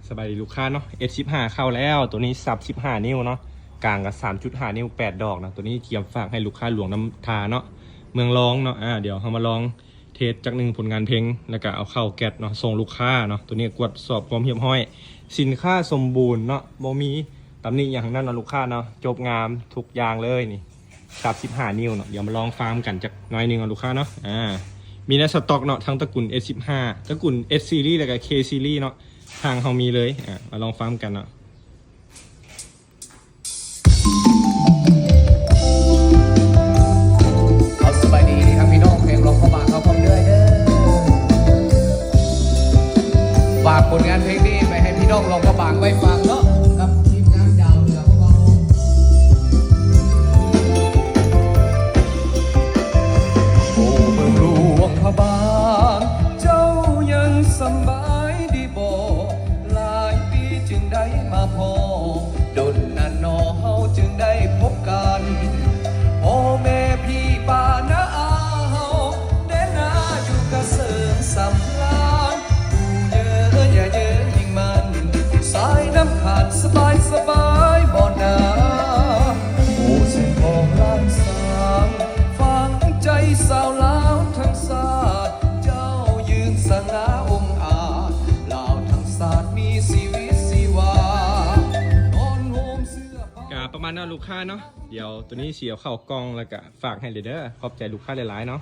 ສະບາຍດີລູກຄ້າເນາະ ເອັດສິບຫ້າເຂົ້າແລ້ວ ໂຕນີ້ສັບສິບຫ້ານິ້ວເນາະ ກາງກໍສາມຈຸດຫ້ານິ້ວ ແປດດອກເນາະ ໂຕນີ້ກຽມຝາກໃຫ້ລູກຄ້າຫຼວງນຳທ່າເນາະ ເມືອງລອງເນາະ ອ່າ ດຽວເຮົາມາລອງເທສຈັກໜຶ່ງຜົນງານເພັງ ແລ້ວກໍເອົາເຂົ້າແກັດເນາະ ສົ່ງລູກຄ້າເນາະ ໂຕນີ້ກວດສອບຄວາມຮຽບຮ້ອຍ ສິນຄ້າສົມບູນເນາະ ບໍ່ມີຕຳໜິຫຍັງທັງນັ້ນເນາະລູກຄ້າເນາະ ຈົບງາມທຸກຢ່າງເລີຍນີ້ ສາມສິບຫ້ານິ້ວເນາະ ດຽວມາລອງຟັງກັນຈັກໜ້ອຍໜຶ່ງເນາະລູກຄ້າເນາະ ອ່າ ມີໃນສະຕັອກເນາະ ທັງຕະກຸນ ເອັສສິບຫ້າ ຕະກຸນ ເອັສຊີຣີ ແລ້ວກໍ ເຄຊີຣີ ເນາະ ທາງເຮົາມີເລີຍ ອ່າ ມາລອງຟັງກັນເນາະ. ເອົາ ສະບາຍດີທັງພີ່ນ້ອງແຂວງຫຼວງພະບາງເຮົາພ້ອມເດີ້ ເດີ້ ຝາກຜົນງານເພງນີ້ໄປໃຫ້ພີ່ນ້ອງຫຼວງພະບາງໄວ້ຟັງເນາະ ກັບທີມງານດາວເຮືອພວກເຮົາ ໂອ້ ເມືອງຫຼວງພະບາງ ເຈົ້າຍັງສຳບາຍດີບໍ່? ຫຼາຍປີຈຶ່ງໄດ້ມາພໍ້ ດົນນານໜໍ່ເຮົາຈຶ່ງໄດ້ພົບກັນ ພໍ່ແມ່ພີ່ປ້ານ້າອາເຮົາ ແດນໜ້າຢູ່ກະເສີມສຳລານ ປູເຍີຢ່າເຍີຍິ່ງໝັ້ນ ສາຍນ້ຳຂາດສະບາຍສະບາຍບໍ່ນາ ໂອ້ ເສຍງຂອງລ້ານຊ້າງ ຝັງໃຈຊາວລາວທັງຊາດ ເຈົ້າຢືນສະຫງ່າອົງອາດ ລາວທັງຊາດມີຊີວິດຊີວາ ນອນໂຮມເສື້ອຜ້າ ກະປະມານນັ້ນລູກຄ້າເນາະ ດຽວໂຕນີ້ຊິເອົາເຂົ້າກ່ອງ ແລ້ວກະຝາກໃຫ້ເລີຍເດີ້ ຂອບໃຈລູກຄ້າຫຼາຍໆເນາະ.